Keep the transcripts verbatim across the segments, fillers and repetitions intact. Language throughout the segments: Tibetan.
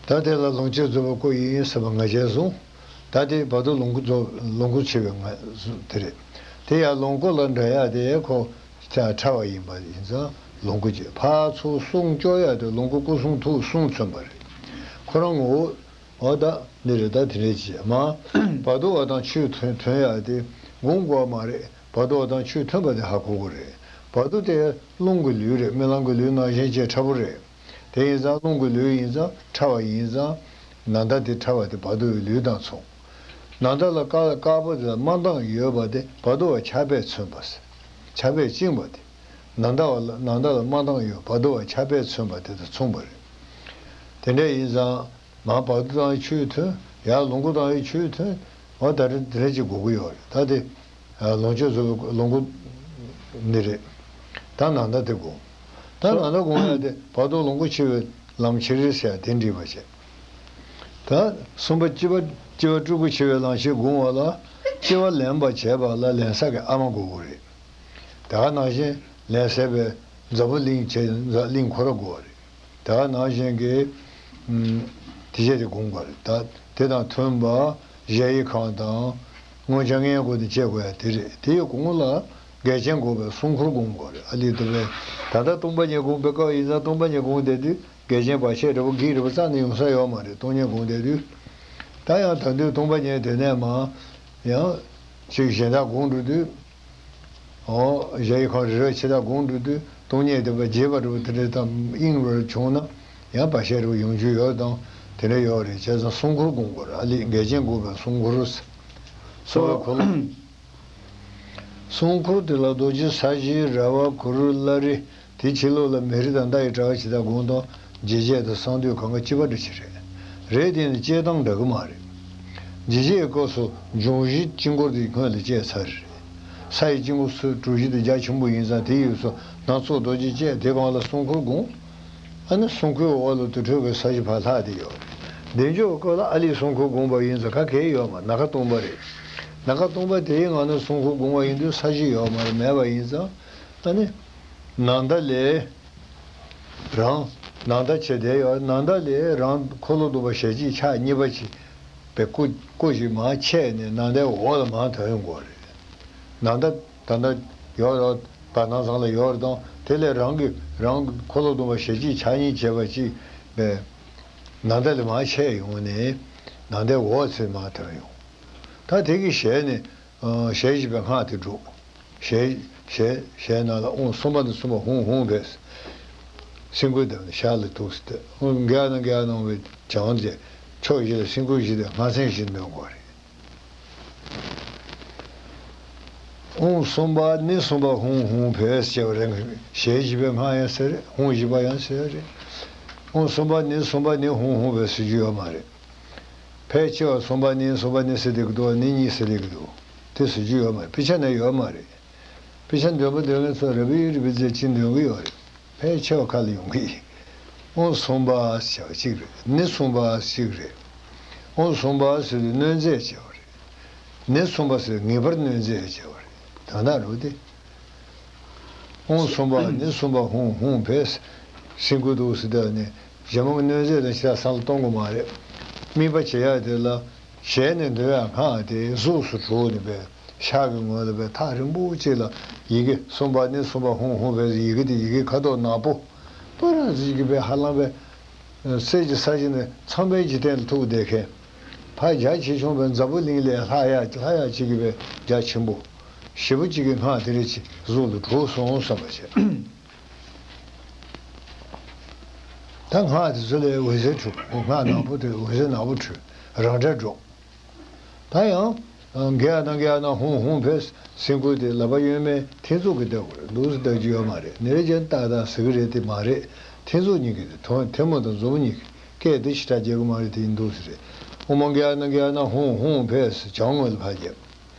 ད་དེ་ལ་ལོངས་སྤྱོད་རྫོགས་པའི་སྐུ་ཡིན་ཟེར་བ་ང་རྒྱལ་བཟུང་། ད་དེ་བར་དོ་ལོངས་སྐུ་རྫོགས་ལོངས་སྐུ་ཆེ་བའི་ང་དེ་རེད། དེ་ཡང་ལོངས་སྐུ་ལ་འདྲ་ཡག་དེ་ཁོ་ཕྲ་བ་ཡིན་པ་ཡིན་ཙང་ལོངས་སྐུ་བྱས། ཕར་ཚུར་གསུང་སྐྱོ་ཡག་དེ་ལོངས་སྐུ་སྐུ་གསུང་ཐུགས་གསུང་མཚོན་པ་རེད། ཁོ་རང་ངོ་བོ། འོ་ད་འདི་རེད། ད་དེ་འདྲས་བྱས་མ། བར་དོ་བ་དང་ཆོས་མཐུན་མཐུན་ཡག་དེ་སྒོམ་དགོས་མ་རེད། བར་དོ་བ་དང་ཆོས་མཐུན་པ་དེ་ཧ་གོ་དགོས་རེད། བར་དོ་དེ་རླུང་གི་ལུས་རེད། རྨི་ལམ་གྱི་ལུས་ནང་བཞིན་བྱས་ཕྲ་བོ་རེད། དེ་ཡིན་ཙང་རླུང་གི་ལུས་ཡིན་ཙང་ཕྲ་བ་ཡིན་ཙང་། ནམ་ཟླ་དེ་ཕྲ་བ་དེ་བར་དོ་བའི་ལུས་དང་མཚུངས། ནམ་ཟླ་ལ་དཀར་དཀར་པོ་དེ་ལ་དམར་མདངས་ཡོད་པ་དེ་བར་དོ་བ་ཆར་པས་མཚོན་པ། ཆར་པས་བཅིངས་པ་དེ། ནམ་ཟླ་བ་ལ་ནམ་ཟླ་ལ་དམར་མདངས་ཡོད་བར་དོ་བ་ཆར་པས་མཚོན་པ་དེ་དང་མཚུངས་པ་རེད། དེ་འདྲ་ཡིན་ཙང་། མར་བར་དོ་དང་ཆོས་མཐུན། ཡར་ལོངས་སྐུ་དང་ཆོས་མཐུན། འོ་ད་རེ་དེ་འདྲ་ཅིག་དགོས་ཀྱི་ཡོད་རེད། ད་དེ་ལོངས་སྤྱོད་རྫོགས་པའི་ལོངས་སྐུ་འདི་རེད། ད་ནམ་ཟླ་དེ་དགོས། ད་ནམ་ཟླ་དགོས་ཡ་དེ་བར་དོ་ལོངས་སྐུ་ཆེ་བའི་ལམ་ཁྱེར་རེད་ཟེར་ཡ་དེ་འགྲིག་པ་བྱས། ད་གསུམ་པ་སྤྱི་བ་སྤྱི་བ་སྤྲུལ་སྐུ་ཆེ་བའི་ལམ་ཁྱེར་དགོངས་པ་ལ། སྤྱི་བ་ལེན་པར་བྱེད་པ་ལ་ལེན་ས་གི་ཨ་མ་དགོས་དགོས་རེད། དེ་ག་ནང་བཞིན་ལན་ཟེར་བའི་འཛམ་བུ་གླིང་བྱས་འཛམ་གླིང་ཁོ་ར་དགོས་པ་རེད། དེ་ག་ནང་བཞིན་གྱི་ཨུམ་དེ་བྱས་ཏེ་དགོངས་པ་རེད། ད་དེ་དང་མཐུན་པ་གཞལ་ཡས་ཁང་དང་མངོན་བྱང་ལྔའི་སྒོ་ནས་བཅད་དགོས་ཡ་དེ་རེད། དེའི་གོང་ལ་འགལ་རྐྱེན་འགོག་པའི་སྲུང་འཁོར་དགོངས་དགོས་རེད། ཨ་ལི་དུ་བས་ད་ལྟ་སྟོང་པ་ཉིད་དགོངས་པའི་སྐབས་ཡིན་ཙང་སྟོང་པ་ཉིད་དགོངས་བསྡད་དུས་འགལ་རྐྱེན་བར་ཆད་འདྲ་པོ་གིས་འདྲ་པོ་རྩ་ནས་ཡོང་ས་ཡོད་མ་རེད། སྟོང་ཉིད་དགོངས་བསྡད་དུས། ད་ཡང་ད་དུས་སྟོང་པ་ཉིད་དེ་ནས་མ་ཡང་ཅིག་གཞན་དག་དགོངས་འགྲོ་དུས། འོ། གཞལ་ཡས་ཁང་རི་རབ་ཆེ་དག་དགོངས་འགྲོ་དུས་སྟོང་ཉིད་བསྡུས་པ་རྒྱས་པ་རུ་དེ་འདྲ་དང་དབྱིངས་རུ་བྱུང་ན་ཡང་བར་ཆད་རུ་ཡོང་རྒྱུ་ཡོད་དང་དེ་འདྲ་ཡོད་རེད། བྱས་ཙང་སྲུང་འཁོར་དགོངས་དགོས་རེད། ཨ་ལི་འགལ་རྐྱེན་འགོག་པའི་སྲུང་འཁོར། སྲུང་འཁོར་སྲུང་འཁོར་དེ་ལ་རྡོ་རྗེ་ས་གཞི་ར་བ་གུ་རུ་བླ་རེ། དེའི་ཕྱི་ལོགས་ལ་མེ་རི་དང་མདའ་ཡི་དྲ་བ་ཇི་ལྟར་དགོངས་དང་། འཇིགས་བྱེད་དང་གསང་འདུས་གང་ག་ཅི་བ་འདྲ་ཅི་རེད། རེད་དེ་ནི་བཅད་སྟངས་འདྲ་གི་མ་རེད། འཇིགས་བྱེད་སྐབས་སུ་འབྱུང་བཞིའི་དཀྱིལ་འཁོར་དེ་སྔོན་ལ་བཅད་ཚར་རེད། ས་ཡི་དཀྱིལ་འཁོར་སུ་གྲུ་བཞི་དེ་རྒྱ་ཆེན་པོ་ཡིན་ཙང་དེ་ཡོད་སོ་སྣ་ཚོགས་རྡོ་རྗེ་བཅས་དེ་གང་ལ་སྲུང་འཁོར་དགོངས། ཨ་ནི་སྲུང་འཁོར་འོག་ལ་དུར་ཁྲོད་ཀྱི་ས་གཞི་ཕར་ལྷག་དེ་ཡོད་རེད། བདེ་མཆོག་སྐབས་ལ་ཨ་ལི་སྲུང་འཁོར་དགོངས་པ་ཡིན་ཙང་ག་གེ་ཡོད་མ། ནམ་མཁའ་སྟོང་པ་རེད། ནམ་མཁའ་སྟོང་པ་དེའི་ངང་ནས་སྲུང་འཁོར་དགོངས་པ་ཡིན་དུས་ས་གཞི་ཡོད་མ་རེད། མེད་པ་ཡིན་ཙང་། ཨ་ནི། ནམ་ཟླ་ལས། རང་། ནམ་ཟླ་བྱས་བསྡད་ཡོད། ནམ་ཟླ་ལས་རང་འཁོར་ལོ་བསྡོམས་པ་ཞལ་གཅིག་ཕྱག་གཉིས་པ་ཅིག་པའི་སྐུ་སྐུ་ཞིག་མར་ཆད་ནས་ནམ་ཟླའི་འོག་ལ་མར་ཐོན་ཡོང་དགོས་རེད། ནམ་ཟླ་ད་ལྟ་ཡོད་རེད། བར་སྣང་ཚང་ལ་ཡོད་རེད་དང་དེ་ལས་རང་གི་རང་གི་འཁོར་ལོ་བསྡོམས་པ་ཞལ་གཅིག་ཕྱག་གཉིས་བྱས་པ་ཅིག་པའི་ནམ་ཟླ་ལས་མར་ཆད་ཡོང་ནས་ནམ་ཟླའི་འོག་ཚུར་མར་ཐོན་ཡོང་། ད་དེ་གི་ཞལ་ནས། ཨ། ཞལ་བཞི་པའི་སྔགས་དེ་སྒྲོག་ཞལ་ཞལ་ཞལ་ནང་ལ་ཨོཾ་གསུམ་པ་ནས་གསུམ་པ་ཧཱུྃ་ཧཱུྃ་ཕཊ། སེམས་འགུལ་བརྡབས་ནས་ཤར་ལ་ཐུགས་སུ་གཏད། ཨོཾ་ག་ན་ག་ན་བའི་བྱང་དེ་ཕྱོགས་བཞི་ལ་སེམས་འགུལ་བཞི་དང་སྔགས་ཚན་བཞི་འདོན་དགོས་རེད། ཨོཾ་གསུམ་པ་ནས་གསུམ་པ་ཧཱུྃ་ཧཱུྃ་ཕཊ་ཟེར་བ་རེད། ཞལ་བཞི་པའི་སྔགས་ཡང་ཟེར་རེད། ཧཱུྃ་བཞི་པ་ཡང་ཟེར་རེད། ཨོཾ་གསུམ་པ་ནས་གསུམ་པ་ནས་ཧཱུྃ་ཧཱུྃ་ཕཊ་ཟེར་རྒྱུ་ཡོད་མ་རེད། ཕལ་ཆེ་བ་གསུམ་པ་ནས་གསུམ་པ་ནས་ཟེར་བསྡད་ཀྱི་འདུག་ནས་གཉིས་ཟེར་བསྡད་ཀྱི་འདུག་དེ་ཟེར་རྒྱུ་ཡོད་མ་རེད། དཔེ་ཆ་ནས་ཡོད་མ་རེད། དཔེ་ཆ་འདོན་པ་འདོན་མཁན་ཚོ་ར་བི་རི་བི་ཙེ་གཅིག་འདོན་གྱི་ཡོད་རེད། ཕལ་ཆེ་བ་ཁ་ལ་ཡོང་གི་ཡིན། ཨོཾ་གསུམ་པ་ཟེར་བ་གཅིག་རེད། ནས་གསུམ་པ་གཅིག་རེད། ཨོཾ་གསུམ་པ་ཟེར་དུས་གནོད་མཛེས་བྱས་པ་རེད། ནས་གསུམ་པ་ཟེར་ངེས་པར་གནོད་མཛེས་བྱས་པ་རེད། ད་ལྟ་རུ་དེ། ཨོཾ་གསུམ་པ་ནས་གསུམ་པ་ཧཱུྃ་ཧཱུྃ་ཕཊ། སེམས་འགུལ་འདུག་ཟེར་དུས་ནས་གཞན་མ་གནོད་མཛེས་དང་ཕྱི་ལ་སང་ལ་གཏོང་དགོས་མ་རེད། དམིགས་པ་བྱེད་ཡག་དེ་ལ་ཞལ་ནས་འདོན་ཡག་སྔགས་དེ་གཟུགས་སུ་གྲུབ་ནས་པའི་ཕྱག་གི་ངོས་ལ་པའི་ཐག་རིང་པོ་གཅིག་ལ་ཡི་གེ་གསུམ་པ་ནས་གསུམ་པ་ཧཱུྃ་ཧཱུྃ་ཕཊ་ཡི་གེ་དེ་ཡི་གེ་ཁ་དོག་ནག་པོ་པ་ར་ཟིག་གི་པའི་ཧ་ལམ་པའི་གསེར་གྱི་ས་གཞི་ནས་ཚངས་པའི་འཇིག་རྟེན་ལ་ཐུག་བསྡད་མཁན། ཕར་རྒྱ་ཆེ་ཆུང་བའི་འཛམ་བུ་གླིང་ལས་ལྷག་ཡག་ལྷག་ཡག་ཅིག་གི་བའི་རྒྱ་ཆེན་པོ། ཞེ་པོ་ཅིག་གི་སྔགས་དེ་རེ་ཅིག་གཟུགས་ལ་གྲུབ་སོང་བསམ་པ་བྱས། ད་སྔགས་དེ་ཚོ་ལས་འོད་ཟེར་འཕྲོས། སྔགས་ནག་པོ་དེ་འོད་ཟེར་ནག་པོ་འཕྲོས། རང་སྒྲ་སྒྲོག་ད་ཡང་། ག་ན་ག་ན་ཧཱུྃ་ཧཱུྃ་ཕཊ། སེམས་འགུལ་དེ་ལག་པ་གཡོན་མའི་འཐེན་ཚུགས་ཀྱིས་བརྡབ་དགོས་རེད། འདུག་སེ་བརྡབ་རྒྱུ་ཡོད་མ་རེད། ནི་རེ་ཅན་ཏག་ཏག་ཟེར་གི་རེད་དེ་མ་རེད། འཐེན་ཚུགས་གཉིས་ཀྱིས་དེ་ཐོ་ཐལ་མོ་དང་མཛུབ་མོ་གཉིས་ཀྱིས་སྐད་དེ་ཞེ་དྲག་རྒྱག་གི་མ་རེད། དེ་ཡིན་འདུག་སེ་རེད། ཨོཾ་ག་ན་ག་ན་ཧཱུྃ་ཧཱུྃ་ཕཊ་བྱང་ངོས་ལ་ཕར་རྒྱབ།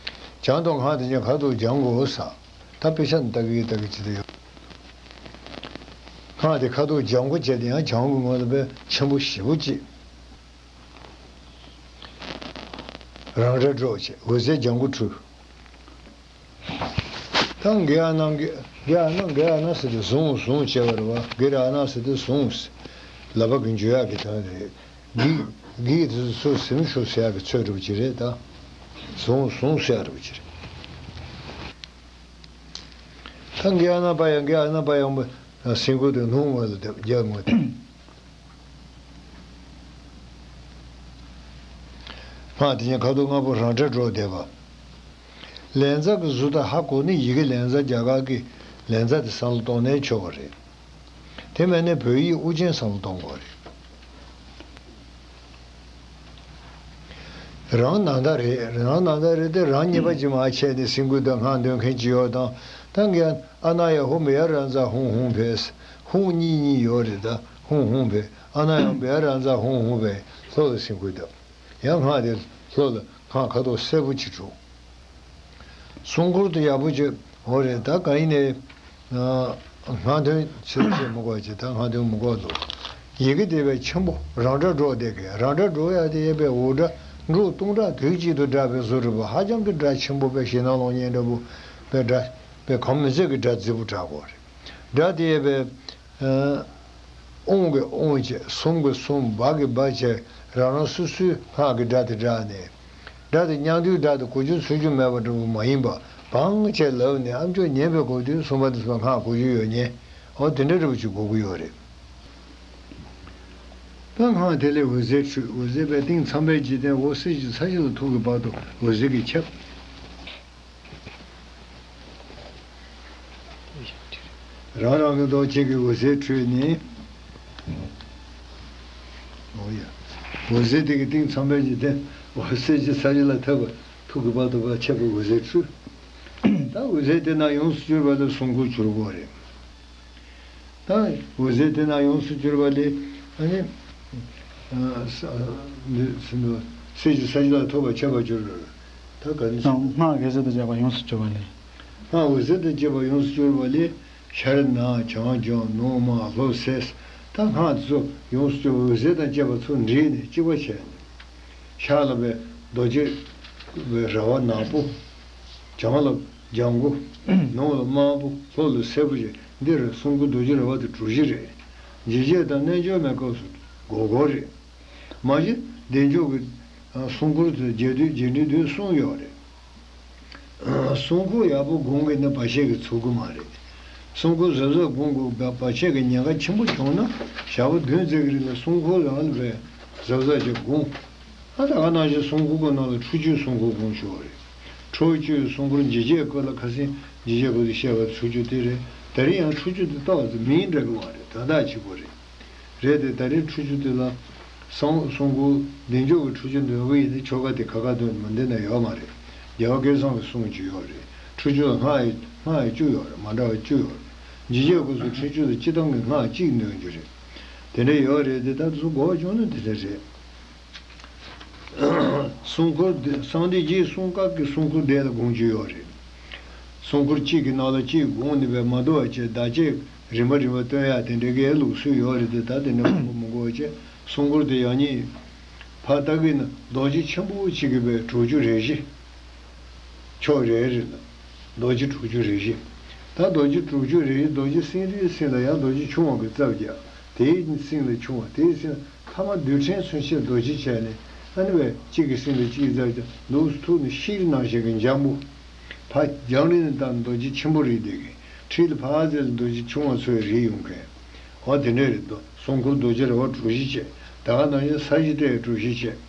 བྱང་དུ་སྔགས་དེ་ཅན་ཁ་ཐུག་སྦྱང་དགོས་ས། ད་དཔེ་ཆ་ནས་ལྟ་གི་ལྟ་གི་ཅི་ལྟ་ཡོད། སྔགས་དེ་ཁ་ཐུག་སྦྱང་དགོས་བྱས་ཏེ་ཡང་བྱང་གི་ངོས་ལ་དཔེ་ཆེན་པོ་ཞེ་པོ་ཅིག་རང་སྒྲ་སྒྲོག་བྱས་འོད་ཟེར་ལྗང་གུ་འཕྲོས། ད་ག་ན་ག་ན་ག་ན་ཟེར་ཏེ་བཟུང་བཟུང་བྱས་པ་རེད་བ། ག་ར་ན་ཟེར་ཏེ་བཟུང་། ལག་པ་གི་འཇུ་ཡག་གི་དོན་རེད། འགྱིག་འགྱིག་དེ་ཚོ་ཟིམ་ཤོག་ཟེར་ཡག་གི་ཚོད་འདྲ་པོ་ཅིག་རེད་ད། ཟུང་ཟུང་ཟེར་ཡག་འདྲ་པོ་ཅིག་རེད། ད་འགྱིག་ཨ་ན་པ་ཡང་འགྱིག་ཨ་ན་པ་ཡང་པ་སེང་ཁུ་དེ་ནུ་ངོ་ལ་བརྒྱབ་ངོ་དེ། ང་དེ་ཉིད་ཁ་དོག་ལྔ་པོ་རང་སྒྲ་སྒྲོག་བསྡད་པ། ལན་ཚ་གི་གཟུགས་དང་ཧ་གོ་ནས་ཡི་གེ་ལན་ཚ་རྒྱ་གར་གྱི་ལན་ཚ་དེ་ས་ལ་གཏོང་ནའི་ཆོག་གི་རེད། དེ་མེད་ན་བོད་ཡིག་དབུ་ཅན་ས་ལ་གཏོང་དགོས་རེད། རང་ནང་ད་རེད། རང་ནང་ད་རེད་དེ་རང་ཉེས་པ་ཅིག་མ་བྱས་ནས་སེང་ཁུ་དང་སྔགས་འདོན་མཁན་ཅིག་ཡོད་དང་། ད་འགྱིག་ཨ་ན་ཡ་ཧོ་མི་ཡ་ར་ཛ་ཧུང་ཧུང་བས། ཧུང་གཉིས་གཉིས་ཡོད་རེད་ད། ཧུང་ཧུང་བས་ཨ་ན་ཡ་མི་ཡ་ར་ཛ་ཧུང་ཧུང་བས་ལྷོ་ལ་སེང་ཁུ་དང་། ཡང་སྔགས་དེ་ལྷོ་ལ་སྔགས་ཁ་དོག་སེར་པོ་ཅིག་འཁྲུགས། སྲུང་འཁོར་དེ་ཡག་པོ་བྱོས། འོ་རེད་ད། གང་ཡིན་ནའི་སྔགས་འདོན་བྱེད་བྱེད་མི་དགོས་ཀྱི་ད། སྔགས་འདོན་མི་དགོས་འདུག་ཡི་གེ་དེ་བས་ཆེན་པོ་རང་སྒྲ་སྒྲོག་བསྡད་མཁན། རང་སྒྲ་སྒྲོག་ཡག་དེ་ཡིན་པས་འུར་སྒྲ་འབྲུག་སྟོང་ཕྲག་དུས་གཅིག་ཏུ་བསྒྲགས་པའི་བཟོ་འདྲ་པོ། ཧ་ཅང་གི་སྒྲ་ཆེན་པོ་པས་ཞེད་སྣང་སློང་མཁན་འདྲ་པོ་པས་སྒྲ་པས་གོམས་མི་བྱེད་ཀྱི་སྒྲ་རྫིག་པོ་བསྒྲགས་དགོས་རེད། སྒྲ་དེ་ཡོད་པའི། ཨ། ཨོང་གི་ཨོང་བྱས། སུམ་གི་སུམ། བ་གི་བ་བྱས། རང་རང་སོ་སོའི་སྔགས་ཀྱི་སྒྲ་དེ་བསྒྲགས་ནས། སྒྲ་དེ་མཉམ་འདུས་སྒྲ་དེ་གོ་རྒྱུ་ཚོར་རྒྱུ་མེད་པ་འདྲ་པོ་མ་ཡིན་པ། བང་བྱས་ལབ་ནས་ཨ་མཆོག་ཉན་པའི་གོ་དུས་སུམ་པ་དེ་ཚོ་སྔགས་གོ་རྒྱུ་ཡོད་ཉན། འོ་དེ་འདྲ་འདྲ་པོ་ཅིག་དགོས་ཀྱི་ཡོད་རེད། ད་སྔགས་དེ་ལས་འོད་ཟེར་འཕྲོས། འོད་ཟེར་པས་སྟེང་མཚམས་པའི་འཇིག་རྟེན་འོད་གསལ་གྱི་ས་གཞི་ལ་ཐུག་གི་བར་དུ་འོད་ཟེར་གྱིས་ཁྱབ། རང་རང་གི་མདོག་གཅིག་གི་འོད་ཟེར་འཕྲོས་ནས། འོ་ཡ། འོད་ཟེར་དེ་གི་སྟེང་མཚམས་པའི་འཇིག་རྟེན་འོད་གསལ་གྱི་ས་གཞི་ལ་ཐུག་པ་ཐུག་གི་བར་དུ་བ་ཁྱབ་པའི་འོད་ཟེར་འཕྲོས། ད་འོད་ཟེར་དེ་རྣམས་ཡོངས་སུ་གྱུར་པ་ལ་སྲུང་འཁོར་གྱུར་དགོས་རེད། ད་འོད་ཟེར་དེ་རྣམས་ཡོངས་སུ་གྱུར་པ་ལས། ཨ་ནི། ཨ། ས་འདི་ཟིན་ཏོ། གསེར་གྱི་ས་གཞི་ལ་ཐུག་པ་ཁྱབ་པར་གྱུར། ད་ག་ནི་སོང་། སྔགས་འོད་ཟེར་དང་བཅས་པ་ཡོངས་སུ་གྱུར་པ་ལས། སྔགས་འོད་ཟེར་དང་བཅས་པ་ཡོངས་སུ་གྱུར་པ་ལས། ཤར་ནག་བྱང་ལྗང་ནུབ་དམར་ལྷོ་སེར། ད་སྔགས་དེ་ཚོ་ཡོངས་སུ་གྱུར་པ་འོད་ཟེར་དང་བཅས་པ་ཚུར་འདྲེས་ནས་གཅིག་པ་བྱས་ནས། ཤར་ལ་བའི་རྡོ་རྗེ་བའི་ར་བ་ནག་པོ། བྱང་ལ་ལྗང་གུ། ནུབ་ལ་དམར་པོ། ལྷོ་ལ་སེར་པོ་བྱས། འདི་རུ་སྲུང་འཁོར་རྡོ་རྗེ་ར་བ་དེ་གྲུ་བཞི་རེད། འཇིགས་བྱེད་དང་རྣལ་འབྱོར་མའི་སྐབས་སུ་སྒོར་སྒོར་རེད། མ་གཞི་བདེ་མཆོག་གི་སྲུང་འཁོར་དེ་རྒྱས་བསྡུས་རྒྱས་འབྲིང་བསྡུས་གསུམ་ཡོད་རེད། སྲུང་འཁོར་ཡག་པོ་དགོངས་ཀྱི་ན་བར་ཆད་ཀྱིས་ཚུགས་ཀྱི་མ་རེད། སྲུང་འཁོར་གཟབ་གཟབ་དགོངས་དགོས་པ། བར་ཆད་ཀྱི་ཉེན་ཁ་ཆེན་པོ་བྱུང་ན་ཞག་པོ་བདུན་ཙམ་གྱི་རིང་ལ་སྲུང་འཁོར་ལ་ལ་བས་གཟབ་གཟབ་ཅིག་དགོངས། ཨ་ད་ག་ནང་བཞིན་སྲུང་འཁོར་གྱི་ནང་ལ་ཁྲུས་ཆུའི་སྲུང་འཁོར་དགོངས་ཆོག་རེད། ཁྲུས་ཆུའི་སྲུང་འཁོར་འཇིགས་བྱེད་སྐོར་ལ་ཁ་སང་འཇིགས་བྱེད་སྐོར་དུ་བཤད་པ་ཁྲུས་ཆུ་དེ་རེད། ད་རིང་ཡང་ཁྲུས་ཆུ་དེ་ལྟ་བ་ཚོ་མིང་འདྲ་གི་བ་རེད། ད་ལྟ་གཅིག་པོ་རེད། རེད་དེ་ད་རིང་ཁྲུས་ཆུ་དེ་ལ་སྲུང་སྲུང་འཁོར་བདེ་མཆོག་གི་ཁྲུས་ཆུ་འདོན་གི་ཡིན་ན་ཆོ་ག་དེ་ཁ་ཁ་འདོན་མི་འདི་ན་ཡོད་མ་རེད། རྒྱལ་བ་སྐལ་བཟང་གི་གསུང་ཅིག་ཡོད་རེད། ཁྲུས་ཆུ་ལ་སྔགས་ཡི་སྔགས་ཡི་བཅུ་ཡོད་རེད། མ་འདྲ་བ་བཅུ་ཡོད་རེད། འཇིགས་བྱེད་སྐོར་སུ་ཁྲུས་ཆུ་ལ་སྤྱི་བཏང་གི་སྔགས་གཅིག་འདོན་རྒྱུ་རེད། དེ་འདྲ་ཡོད་རེད་དེ་ད་དུ་གོ་བྱུང་ན་དེ་འདྲ་རེད། སྲུང་འཁོར་འདི་གསང་བདེ་རྗེའི་གསུང་སྐབས་ཀྱི་སྲུང་འཁོར་དེ་ལ་དགོངས་ཀྱི་ཡོད་རེད། སྲུང་འཁོར་གཅིག་གི་ནང་ལ་གཅིག་དགོངས་ནས་པས་མ་འདུ་བ་བྱས་བརྡ་ཆད་རིམ་པ་རིམ་པ་སྟོན་ཡག་དེ་འདྲའི་གའི་ལུགས་སྲོལ་ཡོད་རེད་དེ། ད་དེ་འདྲ་མང་པོ་མི་དགོས་བྱས་སྲུང་འཁོར་དེ་ཡང་སྙིང་ཕར་ལྟ་གི་ན་རྡོ་རྗེ་ཆེན་པོ་གཅིག་གི་པའི་དྲུག་ཅུ་རེ་བཞི། ཕྱོགས་རེ་རེ་ལ་རྡོ་རྗེ་དྲུག་ཅུ་རེ་བཞི། ད་རྡོ་རྗེ་དྲུག་ཅུ་རེ་བཞི་རྡོ་རྗེ་སེང་རིའི་སེང་ལ་ཡང་རྡོ་རྗེ་ཆུང་བ་གི་རྩ་བརྒྱབ། དེའི་སེང་ལ་ཆུང་བ་དེའི་སེང་ལ་ཐ་མ་རྡུལ་ཕྲན་མཚོན་བྱེད་རྡོ་རྗེ་བྱས་ནས་ཨ་ནི་བས་གཅིག་གི་སེང་ལ་གཅིག་རྩ་བརྒྱབ་ལུགས་སུ་ཐུག་ནས་ཤིང་རི་ནང་བཞིན་གྱི་འཇམ་པོ། ཕ་རྒྱང་རིང་ནས་བལྟས་ན་རྡོ་རྗེ་ཆེན་པོ་རིག་བསྡད་མཁན། འཁྲིས་ལ་ཕར་ཚད་ལ་རྡོ་རྗེ་ཆུང་བ་ཚོའི་རིག་ཡོང་མཁན། འོ་དེ་འདྲ་རེད་དོ། སྲུང་འཁོར་རྡོ་རྗེ་ར་བ་གྲུ་བཞི་བྱས། ད་ག་ནང་བཞིན་ས་གཞི་སྤྲད་གྲུ་བཞི་བྱས།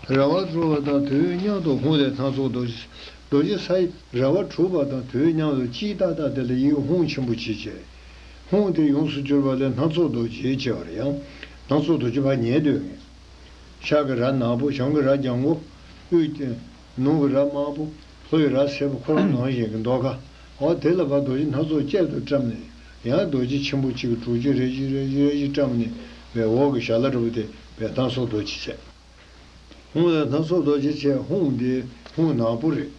ར་བ་དྲུག་པ་དང་དུས་མཉམ་དུ་ཧཱུྃ་ལས་སྣ་ཚོགས་རྡོ་རྗེ། རྡོ་རྗེ་ས་ཡི་ར་བ་དྲུག་པ་དང་དུས་མཉམ་དུ་གཅིག་ཏག་ཏག་དེ་ལ་ཡིག་ཧཱུྃ་ཆེན་པོ་གཅིག་བྱས། ཧཱུྃ་དེ་ཡོངས་སུ་གྱུར་པ་ལས་སྣ་ཚོགས་རྡོ་རྗེ་ཅེས་པ་རེད། ཡང་སྣ་ཚོགས་རྡོ་རྗེ་ཕར་ཉལ་སྡོད་མཁན། ཤར་གྱི་ར་ནག་པོ། བྱང་གི་ར་ལྗང་གུ། དབུས་ཀྱི་ནུབ་ཀྱི་ར་དམར་པོ། ལྷོ་ཡི་ར་སེར་པོ། ཁོ་རང་ནང་བཞིན་གྱི་མདོ་ཁ། འོ་དེ་ལ་ཕར་རྡོ་རྗེ་སྣ་ཚོགས་བཅད་དུ་བཀྲམ་ནས། ཡང་རྡོ་རྗེ་ཆེན་པོ་གཅིག་གི་དྲུག་ཅུ་རེ་བཞི་རེ་བཞི་རེ་བཞི་བཀྲམ་ནས་པའི་འོག་གི་ཞལ་ལ་འདྲ་པོ་དེ་པའི་སྣ་ཚོགས་རྡོ་རྗེ་བྱས། ཧཱུྃ་ལས་སྣ་ཚོགས་རྡོ་རྗེ་བྱས། ཧཱུྃ་དེ་ཧཱུྃ་ནག་པོ་རེད།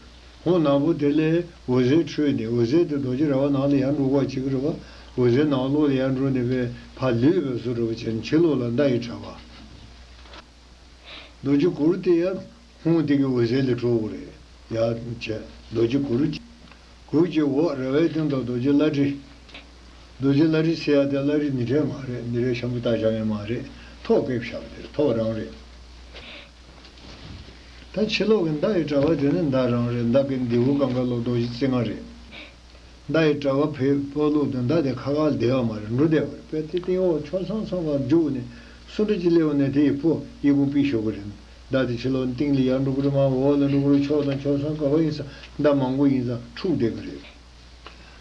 ཧཱུྃ་ནག་པོ་དེ་ལས་འོད་ཟེར་འཕྲོས་ནས་འོད་ཟེར་དེ་རྡོ་རྗེ་ར་བ་ནང་ལ་ཡར་འགྲོ་ག་བྱེད་ཀྱི་རེད་པ། འོད་ཟེར་ནང་ལོགས་ལ་ཡར་འགྲོ་ནས་པའི་ཕར་ལུས་པའི་བཟོ་འདྲ་པོ་བྱས་ནས་ཕྱི་ལོགས་ལ་མདའ་ཡི་དྲ་བ། རྡོ་རྗེ་གུར་དེ་ཡང་ཧཱུྃ་དེ་གི་འོད་ཟེར་ལས་གྲུབ་པ་རེད། ཡ་བྱས་རྡོ་རྗེ་གུར། གུར་གྱི་འོག་ར་བའི་སྟེང་དུ་རྡོ་རྗེ་བླ་བྲེ། རྡོ་རྗེ་བླ་རི་ཟེར་ཡ་དེ་བླ་རི་ནི་འདྲེ་མ་རེད། ནི་འདྲེ་ཤམ་བུ་བཏགས་བཞག་མཁན་མ་རེད། ཐོག་བཀལ་བཞག་པ་དེ་རེད། ཐོག་རང་རེད། ད་ཕྱི་ལོགས་ཀྱི་མདའ་ཡི་དྲ་བ་དེ་ནི་མདའ་རང་རེད། མདའ་གི་མདེའུ་སྒང་ག་ལོགས་རྡོ་རྗེ་རྩེ་ལྔ་རེད། མདའ་ཡི་དྲ་བ་ཕའི་སྤོ་ལོ་དེ་མདའ་དེ་ཁ་ཁ་བདེ་བ་མ་རེད། འགྲོ་བདེ་བ་རེད། དཔེ་དེ་སྟེང་འོག་ཕྱོགས་མཚམས་ཚང་མ་རྒྱུག་ནས་སུ་འདྲ་ཅིག་སླེབས་ནས་དེ་ཡི་ཕོ་གཡས་བསྐུམ་པའི་ཞོག་གི་རེད། མདའ་དེ་ཕྱི་ལོགས་སྟེང་ལ་ཡར་འགྲོ་གི་རེད། མར་འོག་ལ་འགྲོ་གི་རེད། ཕྱོགས་དང་ཕྱོགས་མཚམས་ག་པར་ཡིན་ཙང་མདའ་མང་པོ་ཡིན་ཙང་འཁྲུག་བསྡད་ཀྱི་རེད།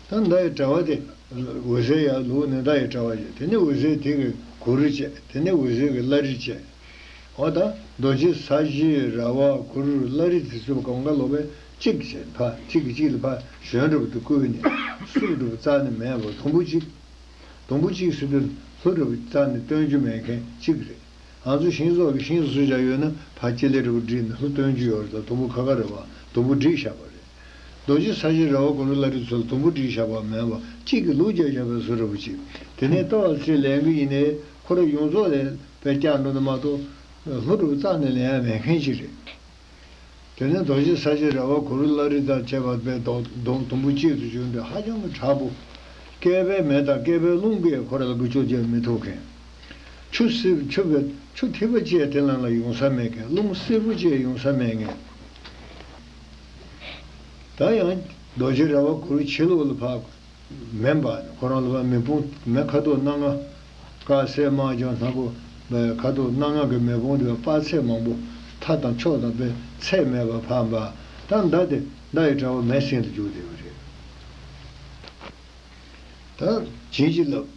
ད་མདའ་ཡི་དྲ་བ་དེ་འོད་ཟེར་ཡར་ལོག་ནས་མདའ་ཡི་དྲ་བ་བྱས། དེ་ནས་འོད་ཟེར་དེ་གི་གུ་རུ་བྱས། དེ་ནས་འོད་ཟེར་གི་བླ་རི་བྱས། འོ་ད་རྡོ་རྗེ་ས་གཞི་ར་བ་གུ་རུ་བླ་རི་དེ་ཚོ་སྒང་ག་ལོགས་པས་གཅིག་བྱས། ཕར་གཅིག་གིས་གཅིག་ལ་ཕར་ཞོན་འགྲོ་བ་དེ་བསྐུལ་ནས་སུ་འགྲོ་བ་རྩ་ནས་མེད་པ་དུམ་བུ་གཅིག་དུམ་བུ་གཅིག་ཟེར་དུས་ལྷོ་འགྲོ་བ་རྩ་ནས་སྟོན་རྒྱུ་མེད་མཁན་གཅིག་རེད། ང་ཚོ་ཤིང་བཟོ་གི་ཤིང་བཟོ་བྱ་ཡོད་ན་ཕར་སྤྱི་ལེ་འགྲོ་བ་བསྒྲིགས་ནས་ལྷོ་སྟོན་རྒྱུ་ཡོད་རེད། ད་དུམ་བུ་ཁ་ཁ་རེད་བ། དུམ་བུ་བསྒྲིགས་བཞག་པ་རེད། རྡོ་རྗེ་ས་གཞི་ར་བ་གུ་རུ་བླ་རི་ཚོ་ལ་དུམ་བུ་བསྒྲིགས་བཞག་པ་མེད་པ། གཅིག་གིས་ལུག་རྒྱག་བཞག་པའི་བཟོ་འདྲ་པོ་ཅིག་དེ་ནས་ལྟོ་བ་ཚེ་ལེན་གི་ཡིན་ནའི་ཁོ་རང་ཡོངས་རྫོགས་ལ་དཔེ་བཀྱག་འགྲོ་ནི་མ་གཏོགས་ལྷོ་འགྲོ་རྩ་ནས་ལེན་ཡ་མེད་མཁན་ཅིག་རེད། དེ་ནས་རྡོ་རྗེ་ས་གཞི་ར་བ་གུ་རུ་བླ་རི་དང་བཅས་པ་དཔེ་རྡོ་རྡོ་དུམ་བུ་གཅིག་ཏུ་གྱུར་འདུག་ཧ་ཅང་གི་དྲག་པོ། བསྐལ་པའི་མེ་དང་བསྐལ་པའི་རླུང་གིས་ཁོ་རང་ལ་འགུལ་སྐྱོད་བྱེད་མི་ཐུབ་མཁན། ཆུ་སྲིབ་ཆུ་བེ་ཆུ་ཐིགས་པ་ཅིག་དེ་ནང་ལ་ཡོང་ས་མེད་མཁན། རླུང་སྲིབ་པོ་ཅིག་ཡོང་ས་མེད་མཁན། ད་ཡང་རྡོ་རྗེ་ར་བ་གུ་རུ་ཕྱི་ལོགས་ལ་ཕར་མེ་འབར་ནས་ཁོ་རང་ལ་ཕར་མེ་དཔུང་མེ་ཁ་དོག་སྣ་ལྔ། དཀར་སེར་དམར་ལྗང་སྣ་སྒོ་ཁ་དོག་སྣ་ལྔ་གི་མེ་དཔུང་དེ་དཔག་ཚད་མང་པོ་མཐའ་དང་ཕྱོགས་དང་དཔེ་ཚད་མེད་པ་ཕར་འབར། ད་མདའ་དེ་མདའ་ཡི་དྲ་བ་མེ་སྲིན་དུ་འགྱུར་བསྡད་པ་རེད། ད་བྱིན་གྱིས་བརླབས།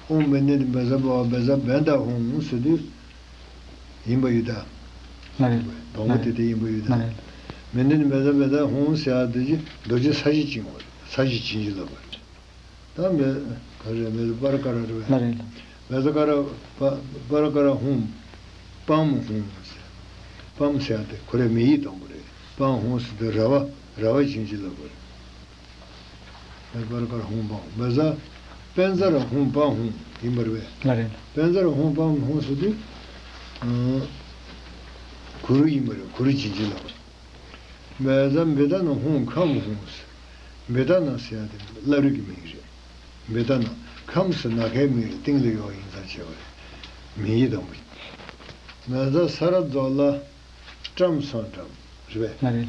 ཨོཾ་བེ་ནི་ཏེ་བཛྲ་པ་ཝ་བཛྲ་བནྡྷ་ཧཱུྃ་ཟེར་དུས། ཡིན་པ་ཡོད་ད། ལགས་རེད། དང་པོ་དེ་དེ་ཡིན་པ་ཡོད་ད། ལགས་རེད། བེ་ནི་ཏེ་བཛྲ་བནྡྷ་ཧཱུྃ་ཟེར་ཡ་དེ་ཅི་རྡོ་རྗེ་ས་གཞི་བྱིན་པ་རེད། ས་གཞི་བྱིན་གྱིས་བརླབས་པ་རེད། ད་མེ་ག་རེ་མེ་པར་ཀ་ར་རེད་པས། ལགས་རེད། བཛྲ་ཀ་ར་པ་པར་ཀ་ར་ཧཱུྃ། པཾ་ཧཱུྃ་ཟེར། པཾ་ཟེར་ཡ་དེ་ཁོ་རའི་མིང་ཡིག་དང་པོ་རེད། པཾ་ཧཱུྃ་ཟེར་དུས་ར་བ་ར་བ་བྱིན་གྱིས་བརླབས་པ་རེད། པར་ཀ་ར་ཧཱུྃ་པཾ། བཛྲ། པཉྩ་ར་ཧཱུྃ་པཾ་ཧཱུྃ་ཡིན་པ་རེད་པས། ལགས་རེད། པཉྩ་ར་ཧཱུྃ་པཾ་ཧཱུྃ་ཟེར་དུས། ཨ། གུ་རུ་ཡིན་པ་རེད། གུ་རུ་བྱིན་གྱིས་བརླབས་པ། བཛྲ་བི་ཏ་ན་ཧཱུྃ་ཁཾ་ཧཱུྃ་ཟེར། བི་ཏ་ན་ཟེར་ཡ་དེ་བླ་རི་གི་མིང་རེད། བི་ཏ་ན། ཁཾ་ཟེར་ནམ་མཁའི་མིང་རེད། སྟེང་ལ་ཡོད་ཡིན་ཙང་བྱས་པ་རེད། མིང་ཡིག་དང་པོ། བཛྲ་ས་ར་ཛྭ་ལ། ཀྲཾ་སཾ་ཀྲཾ། རེད་པས། ལགས་རེད།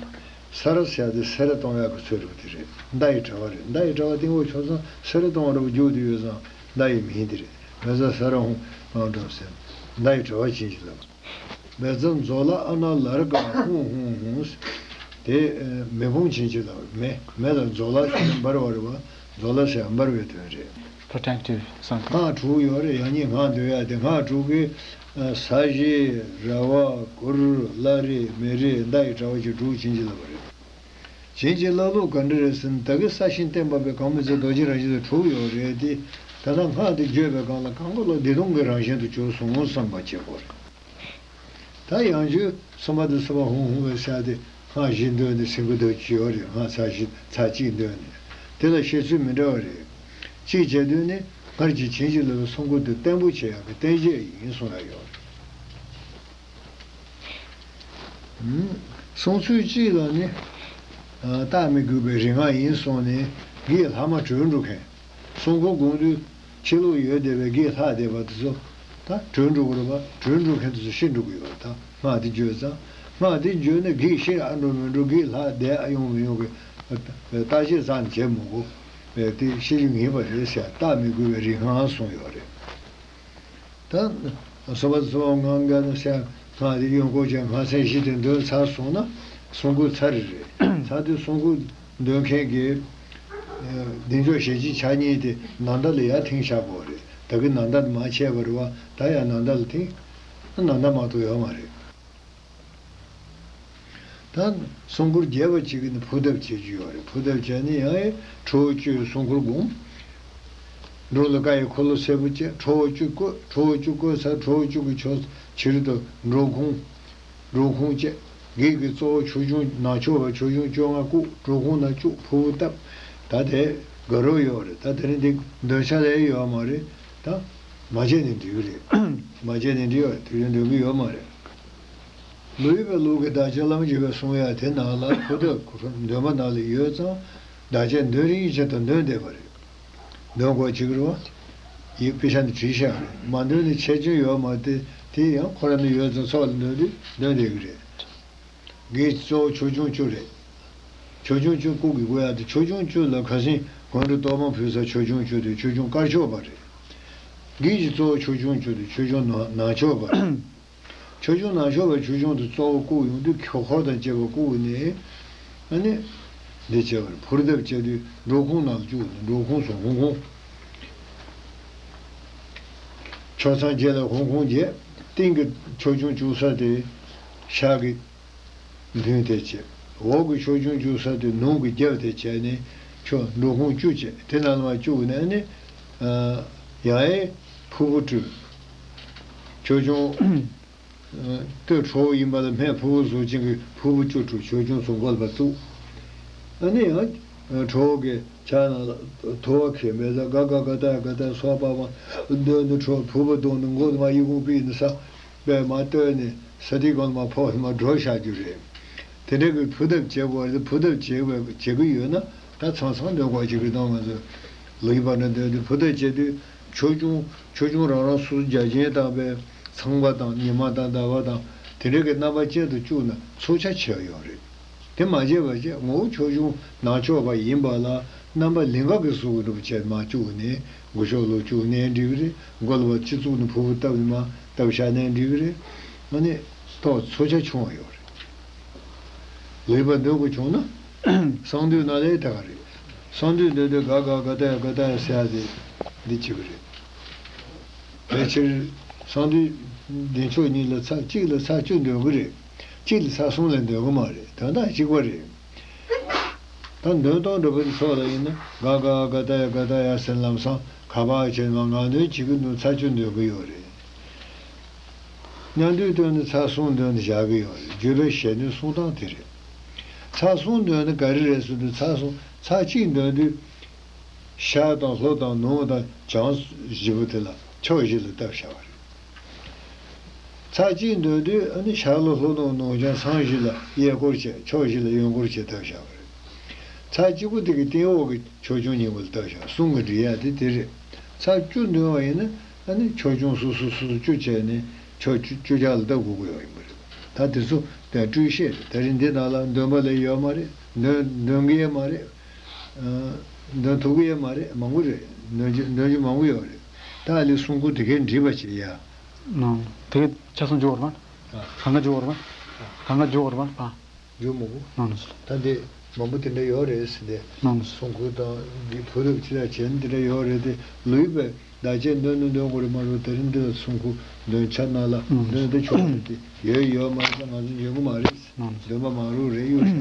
ས་ར་ཟེར་ཡ་དེ་སེ་ར་གཏོང་ཡག་གི་ཚུལ་རེད་པ། དེ་རེད། མདའ་ཡི་དྲ་བ་རེད། མདའ་ཡི་དྲ་བ་སྟེང་འོག་ཕྱོགས་མཚམས་སེ་ར་གཏོང་བ་འདྲ་པོ་རྒྱུག་དུ་ཡོད་ཙང་མདའ་ཡི་མིང་དེ་རེད། བཛྲ་ས་ར་ཧཱུྃ་ཀཾ་ཀྲཾ་ཟེར། མདའ་ཡི་དྲ་བ་བྱིན་གྱིས་བརླབས། བཛྲ་ཛྭ་ལ་ཨ་ན་ལར་ཀ་ཧཱུྃ་ཧཱུྃ་ཧཱུྃ། དེ་མེ་དཔུང་བྱིན་གྱིས་བརླབས། མེ་མེ་ལ་ཛྭ་ལ་ཟེར་འབར་བ་རེད་པ། ཛྭ་ལ་ཟེར་འབར་བའི་དོན་རེད། Protective something. སྔགས་དྲུག་ཡོད་རེད། ཡང་སྙིང་སྔགས་འདོན་ཡ་དེ་སྔགས་དྲུག་གི། ས་གཞི། ར་བ། གུ་རུ། བླ་རི། མེ་རི། མདའ་ཡི་དྲ་བ་བཅས་དྲུག་བྱིན་གྱིས་བརླབས་པ་རེད། བྱིན་གྱིས་བརླབས་ལུགས་ག་འདྲ་རེད་ཟེར་ན། ད་གིན་ས་ཞིང་བརྟེན་པ་པའི་གང་མི་ཚེ་རྡོ་རྗེ་རང་བཞིན་དུ་གྲུབ་ཡོད་རེད་དེ། ད་ལྟ་སྔགས་དེ་བརྗོད་པའི་སྒང་ལ་གང་ག་ལ་བདེ་སྟོང་གི་རང་བཞིན་དུ་གྱུར་སོང་བསམ་པ་བྱེད་དགོས་རེད། ད་ཡང་རྒྱུ་སུམ་པ་དང་སུམ་པ་ཧཱུྃ་ཧཱུྃ་ཟེར་ཡ་དེ་སྔགས་བཞི་འདོན་ནས་ཟིན་གྱི་འདུག་ཅི་ཡོད་རེད། སྔགས་ཚར་བཞི་ཚར་གཅིག་འདོན་ནས་དེ་ལ་བཤད་ཚུལ་མི་འདྲ་བ་རེད། གཅིག་བྱས་དུས་ནི་སྔར་གྱི་བྱིན་གྱིས་བརླབས་པའི་གསུང་མགུར་དེ་བརྟན་པོ་བྱེད་ཡག་གི་བརྟན་བྱེད་ཡིན་གསུང་ཡག་ཡོད་རེད། གསུང་ཚུལ་གཅིག་ལ་ནི། རྟགས་མི་དགོས་པའི་རིག་སྔགས་ཡིན་གསུངས་ནས་བགེགས་ལྷག་མ་གྲོལ་འགྲོ་མཁན། གསུང་མགུར་དགོངས་དུས་ཕྱི་ལོགས་ཡོད་བསྡད་པའི་བགེགས་ལྷག་བསྡད་པ་དེ་ཚོ་ད་གྲོལ་འགྲོ་གི་རེད་པ། གྲོལ་འགྲོ་མཁན་དེ་ཚོ་ཤི་འགྲོ་གི་ཡོད་རེད། ད་སྔགས་དེ་བརྗོད་ཙང་། སྔགས་དེ་བརྗོད་ནས་བགེགས་ཤི་ཨ་འགྲོ་མི་འགྲོ། བགེགས་ལྷག་བསྡད་ཨ་ཡོང་མི་ཡོང་གི་བརྟག་དཔྱད་རྩ་ནས་བྱེད་མི་དགོས་པས། དེ་ཤི་རྒྱུ་ངེས་པ་རེད་ཟེར་རྟགས་མི་དགོས་པའི་རིག་སྔགས་གསུངས་ཡོད་རེད། ད་སོ་པ་སོ་པ་ངང་ག་ན་སེ་སྔགས་དེ་གཡོན་སྐོར་བྱས་སྔགས་ཚན་བཞི་དེ་འདོན་ཚར་སོང་ན་གསུང་མགུར་ཚར་རེད། ཚར་དུས་གསུང་མགུར་འདོན་མཁན་གྱི་གདེང་འཇོག་ཞལ་གྱི་ཕྱག་གཉིས་དེ་ནང་མདའ་ལ་ཡར་འཐེན་བཞག་དགོས་རེད། ད་གི་ནང་མདའ་དེ་མར་ཆད་པ་རེད་པ། ད་ཡང་ནང་མདའ་ལ་འཐེན། ནང་མདའ་མ་གཏོགས་ཡོད་མ་རེད། ད་གསུང་མགུར་རྒྱས་པ་གཅིག་གིས་ནི་ཕུར་གདབ་བྱེད་རྒྱུ་ཡོད་རེད། ཕུར་གདབ་བྱས་ནས་ཡང་ཨེ་ཁྲོ་བོ་བཅུའི་གསུང་མགུར་སྒོམ། འབྲུ་ལ་ཀ་ཡི་འཁོར་ལོ་སེར་པོ་བཅས་ཁྲོ་བོ་བཅུ་བཀོད། ཁྲོ་བོ་བཅུ་བཀོད་ཚར་ཁྲོ་བོ་བཅུ་གི་ཕྱོགས་ཕྱི་རོལ་དུ་འགྲོ་ཁུངས། འགྲོ་ཁུངས་བཅས་བགེགས་ཀྱི་གཙོ་བོ་ཆོས་སྐྱོང་ནག་ཕྱོགས་པ་ཆོས་སྐྱོང་བཅོ་ལྔ་བཀུག་འགྲོ་ཁུངས་ནང་བཅུག་ཕུར་བུ་བཏབ། ད་དེ་དགའ་རབ་ཡོད་རེད། ད་དེ་རིང་འདི་འདོན་ཆ་ལས་ཡོད་མ་རེད། ད་མ་བྱས་ནས་འགྲིག་གི་རེད། མ་བྱས་ནས་འགྲིག་ཡོད་རེད། དེ་རིང་འདོན་གི་ཡོད་མ་རེད། ལུས་པའི་ལུགས་ཀྱི་བདག་ཅག་ལམ་གྱི་བའི་གསུང་ཡ་དེ་ནང་ལ་ཕུར་གདབ་འདོན་པ་ནང་ལ་ཡོད་ཙང་བདག་ཅག་འདོན་རིང་བཞིན་དུ་འདོན་བསྡད་པ་རེད། འདོན་དགོས་བྱེད་ཀྱི་རེད་བ། ཡིག་དཔེ་ཆ་འདི་བྲིས་བཞག་རེད། མ་འདོན་ནི་ཆེ་ཆུང་ཡོད་མ་རེད། དེ་ཡང་ཁོ་རང་ནི་ཡོད་ཙང་ཚོགས་ལ་འདོན་དུས་འདོན་བསྡད་ཀྱི་རེད། འགའི་གཙོ་བོ་ཆོས་སྐྱོང་བཅུ་རེད། ཆོས་སྐྱོང་བཅུ་སྐུ་གི་དགོས་ཡ་དེ་ཆོས་སྐྱོང་བཅུ་ལ་ཁ་སང་མགོན་པོ་གཏོར་མ་ཕུལ་ས་ཆོས་སྐྱོང་བཅུ་དེ་ཆོས་སྐྱོང་དཀར་ཕྱོགས་པ་རེད། འགའི་གཙོ་བོ་ཆོས་སྐྱོང་བཅུ་དེ་ཆོས་སྐྱོང་ནག་ནག་ཕྱོགས་པ་རེད། ཆོས་སྐྱོང་ནག་ཕྱོགས་པའི་ཆོས་སྐྱོང་དེ་གཙོ་བོ་བཀུག་ཡོང་དུས་འཁོར་དང་བཅས་པ་བཀུག་ནས། ཨ་ནི། འདི་བྱས་པར་ཕུར་གདུབ་བྱས་དུས་འགྲོ་ཁུངས་ནང་ལ་བཅུག་ནས་འགྲོ་ཁུངས་སུ་ཧོང་ཁུང་། ཕྱོགས་མཚམས་བརྒྱད་ལ་ཧོང་ཁུང་བརྒྱད། སྟེང་གི་ཆོས་སྐྱོང་བཅུག་ས་དེ་ཤར་གྱི་མདུན་དེ་བྱས། འོག་གི་ཆོས་སྐྱོང་བཅུག་ས་དེ་ནུབ་ཀྱི་རྒྱབ་དེ་བྱས་ནས་ཆོས་འགྲོ་ཁུངས་བཅུ་བྱས། དེ་ནང་ལ་མ་བཅུག་ནས་ནི། ཡང་ཕུར་བུ་སྤྲུལ། ཆོས་སྐྱོང་། སྟོད་ཁྲོ་བོ་ཡིན་པ་ལ་སྨད་ཕུར་བུ་གཟུགས་ཅན་གྱི་ཕུར་བུ་བཅུ་དྲུག་ཆོས་སྐྱོང་སུ་འགོད་པ་བཙུགས། ཨ་ནི་ཡང་། ཁྲོ་བོ་གི་ཕྱག་ནང་ལ་དུ་བ་ཁྱེར་མེད་ས་ག་ག་ག་ད་ག་ད་སོགས་པ་མ་འདོན་ནི་ཁྲོ་ཕུར་བུ་བརྡུངས་ནས་མགོ་དུ་མ་ཡི་གུང་པི་ནི་ས་པད་མ་བཏོན་ནས་ས་དེ་གོང་མ་ཕོག་མ་འགྲོ་བཞག་རྒྱུ་རེད། དེ་འདྲ་གི་ཕུར་གདུབ་བྱེད་དགོས་རེད། ཕུར་གདུབ་བྱེད་དགོས་བྱེད་ཀྱི་ཡོད་ན་ད་ཚང་ཚང་འདོན་དགོས་བྱེད་ཀྱི་གཏོང་ང་ཚོ་ལུས་པ་ན་འདོན་དུས་ཕུར་གདུབ་བྱེད་དུས་ཆོས་སྐྱོང་ཆོས་སྐྱོང་རང་རང་སོ་སོ་རྒྱ་ཆེན་བཏང་པའི་ཚངས་པ་དང་ཉི་མ་དང་ཟླ་བ་དང་དེ་འདྲ་གི་རྣམ་པ་ཅན་དུ་བཅུག་ན་ཚོགས་ཆ་ཆེ་བ་ཡོད་རེད། དེ་མ་བྱས་པ་བྱས་ངོ་བོ་ཆོས་སྐྱོང་ནག་ཕྱོགས་པ་ཡིན་པ་ལ་རྣམ་པ་ལིང་ག་གི་གཟུགས་ཀྱི་གྲུབ་བྱས་མ་བཅུག་ནས་སྒུ་ཤོག་ལོ་བཅུག་ནས་འགྲིག་གི་རེད། མགོ་ལ་བ་སྤྱི་གཙུག་ནས་ཕུར་བུ་བཏབ་ནས་མ་བཏབ་བཞག་ནས་འགྲིག་གི་རེད། ཨ་ནི་ཐོག་ཚོགས་ཆ་ཆུང་བ་ཡོད་རེད། ལུས་པ་འདོན་དགོས་བྱུང་ན། གསང་འདུས་ནང་ལས་དེ་ག་རེད། གསང་འདུས་འདོན་དུས་ག་ག་ག་ད་ཡ་ག་ད་ཡ་ཟེར་ཡ་དེ་འདི་བྱེད་ཀྱི་རེད། ཕལ་ཆེར་གསང་འདུས་བདེ་མཆོག་གཉིས་ལ་ཚར་གཅིག་ལ་ཚར་བཅུ་འདོན་གྱི་རེད། གཅིག་ལ་ཚར་གསུམ་ལས་འདོན་གྱི་མ་རེད། དོན་དག་གཅིག་པ་རེད། ད་འདོན་སྟངས་འདྲ་པོ་འདི་ཚོ་ལ་ཡིན་ན་ག་ག་ག་ད་ཡ་ག་ད་ཡ་ཟེར་ལམ་སང་ག་པ་བྱས་ན་ང་འདོན་བྱེད་ཀྱི་འདུག་ཚར་བཅུ་འདོན་གྱི་ཡོད་རེད། མཉམ་འདུས་སྟོན་ནས་ཚར་གསུམ་འདོན་ནས་བཞག་གི་ཡོད་རེད། བརྗོད་པའི་ཞལ་འདོན་གསུང་སྟངས་དེ་རེད། ཚར་གསུམ་འདོན་ནས་ག་རེ་རེད་ཟེར་དུས་ཚར་གསུམ་ཚར་གཅིག་འདོན་དུས། ཤར་དང་ལྷོ་དང་ནུབ་དང་བྱང་བཞི་པོ་དེ་ལ་ཕྱོགས་བཞི་ལ་བཏབ་བཞག་པ་རེད། ཚར་གཅིག་འདོན་དུས་ཨ་ནི་ཤར་ལྷོ་ལྷོ་ནུབ་ནུབ་བྱང་མཚམས་བཞི་ལ་གཡས་སྐོར་བྱས་ཕྱོགས་བཞི་ལ་གཡོན་སྐོར་བྱས་བཏབ་བཞག་པ་རེད། ཚར་གཅིག་པོ་དེ་གི་སྟེང་འོག་གི་ཆོས་སྐྱོང་གཉིས་པོ་ལ་བཏབ་བཞག་གསུང་གི་འབྲི་ཡ་དེ་དེ་རེད། ཚར་བཅུ་འདོན་པ་ཡིན་ན་ཨ་ནི་ཆོས་སྐྱོང་སོ་སོ་སོ་སོ་བཅུ་བྱས་ནས་ཕྱོགས་བཅུ་བཅུ་ཆ་ལ་བཏབ་དགོས་ཀྱི་ཡོད་ཡིན་པ་རེད། ད་དེ་ཚོ་དེ་སྤྲོས་བཤད་རེད། ད་རིང་འདི་ནང་ལ་འདོན་པ་ལས་ཡོད་མ་རེད། འདོན་འདོན་གི་ཡོད་མ་རེད། ཨ། འདོན་ཐུབ་ཀྱི་ཡོད་མ་རེད། མང་པོ་རེད། འདོན་རྒྱུ་འདོན་རྒྱུ་མང་པོ་ཡོད་རེད། ད་ཨ་ལི་གསུང་མགུར་དེ་གའི་འབྲི་བ་བྱེད་ཡ། ནང་དེ་གའི་ཆ་ཚང་འཇོག་ར་བ། ཨ། གང་ག་འཇོག་ར་བ། ཨ། གང་ག་འཇོག་ར་བ་ཨ། འཇོག་མང་པོ། ནང་ནས། ད་འདི་མང་པོ་དེ་འདྲ་ཡོད་རེད་ཟེར་ཏེ། ནང་ནས། གསུང་མགུར་དང་འདི་བོད་ལུགས་ཕྱི་ལ་བྱས་ན་དེ་འདྲ་ཡོད་རེད་དེ་ལུས་པའི་བདག་ཅག་འདོན་ནི་འདོན་དགོས་རེད་མ་རེད། དེ་རིང་འདི་ལ་གསུང་མགུར་འདོན་ཆ་ན་ལ་ནང་ནས། འདོན་དེ་ཆོག་རེད་དེ་ཡོད་ཡོད་མ་རེད། ང་ཚོ་འཇོན་གི་མ་རེད། ནང་ནས། འདོན་པ་མ་རུ་རེད་ཡོད་ཤག